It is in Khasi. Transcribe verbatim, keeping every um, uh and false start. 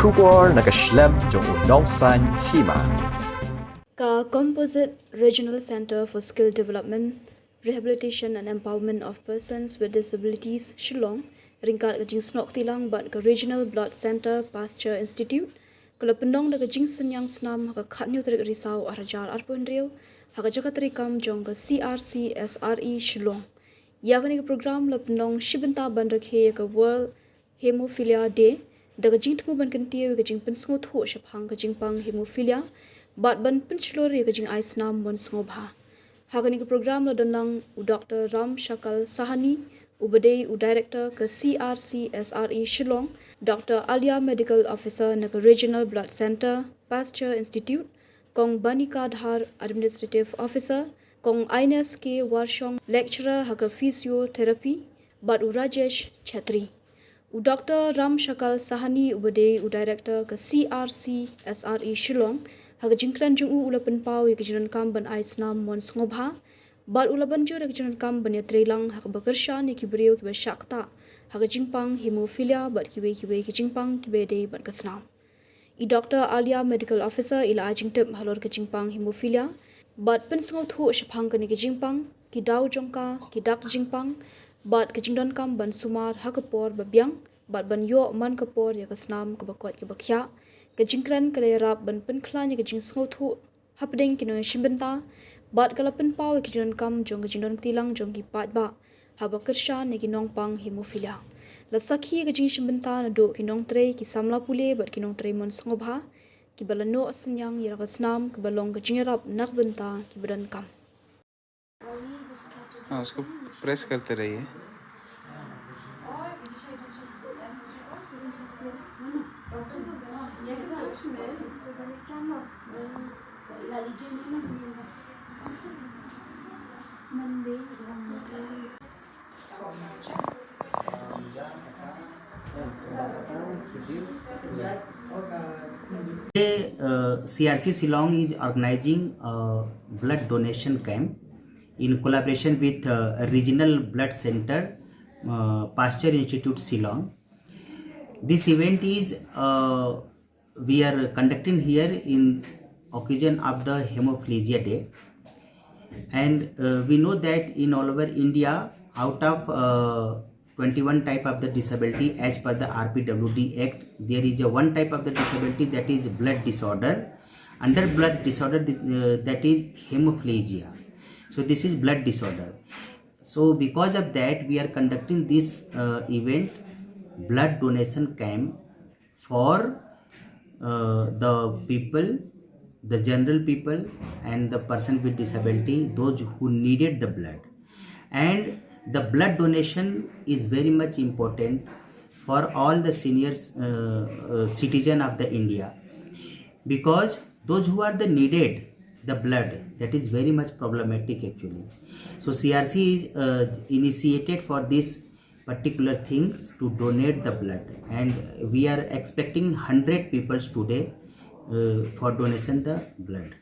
Khubor na ka shlem jong u nongsaiñ hima. Ka Composite Regional Centre for Skill Development, Rehabilitation and Empowerment of Persons with Disabilities, Shillong, ryngkat ka jingsnoh kti lang bad ka Regional Blood Centre Pasteur Institute, ka la pynlong da ka jingsynñiang snam ha ka khatñiew tarik Risaw arhajar arphew hynriew, ha ka jaka treikam jong ka C R C S R E Shillong. Ïa kane ka program la pynlong shi bynta ban rakhe ïa ka World Hemophilia Day, da ka jingthmu ban kyntiew ïa ka jingpynsngewthuh shaphang ka jingpang hemophilia, bad ban pynshlur ïa ka jingai snam mon sngewbha. Ha kane ka program la don lang u Doctor Ram Shakal Sahani, uba dei u Director ka C R C S R E Shillong, Doctor Alia, Medical Officer na ka Regional Blood Centre, Pasteur Institute, Kong Banika Dhar, Administrative Officer, Kong Ines K Warshong, Lecturer ha ka Physiotherapy, bad u Rajesh Chetri. U Doctor Ram Shakal Sahani, uba dei u Director ka C R C S R E Shillong, ha ka jingkren jong u u la pynpaw ïa ka jingdonkam ban ai snam mon sngewbha, bad u la ban jur ïa ka jingdonkam ban ïatrei lang ha kaba kyrshan ïa ki briew kiba shah ktah ha ka jingpang hemophilia bad kiwei kiwei ki jingpang kiba dei bad ka snam. I Doctor Alia, Medical Officer, i la ai jingtip halor ka jingpang hemophilia bad pynsngewthuh shaphang kane ka jingpang, ki daw jong ka, ki dak jingpang, bad ka jingdonkam ban sumar ha ka por ba biang bad ban ïoh man ka por ïa ka snam kaba koit kaba khiah. Ka jingkren ka la ïarap ban pynkhlaiñ ïa ka jingsngewthuh hapdeng ki nongïashim bynta, bad ka la pynpaw ïa ka jingdonkam jong ka jingdon kti lang jong ki paidbah haba kyrshan ïa ki nongpang hemophilia. La sakhi ïa ka jingshim bynta naduh ki nongtrei, ki samla pule bad ki nongtrei mon sngewbha, kiba la noh synñiang ïa la ka snam kaba long ka jingïarap na ka bynta kiba donkam. हाँ, उसको प्रेस करते रहिए। Today, uh, C R C Shillong is organizing a blood donation camp in collaboration with uh, Regional Blood Center, uh, Pasteur Institute Shillong. This event is uh, we are conducting here in occasion of the Hemophilia Day, and uh, we know that in all over India, out of uh, twenty-one type of the disability as per the R P W D Act, there is a one type of the disability, that is blood disorder. Under blood disorder, uh, that is hemophilia. So this is blood disorder. So because of that, we are conducting this uh, event, blood donation camp for uh, the people, the general people, and the person with disability, those who needed the blood. And the blood donation is very much important for all the seniors uh, uh, citizen of the India, because those who are the needed the blood, that is very much problematic actually. So C R C is uh, initiated for this particular things to donate the blood, and we are expecting hundred peoples today uh, for donation the blood.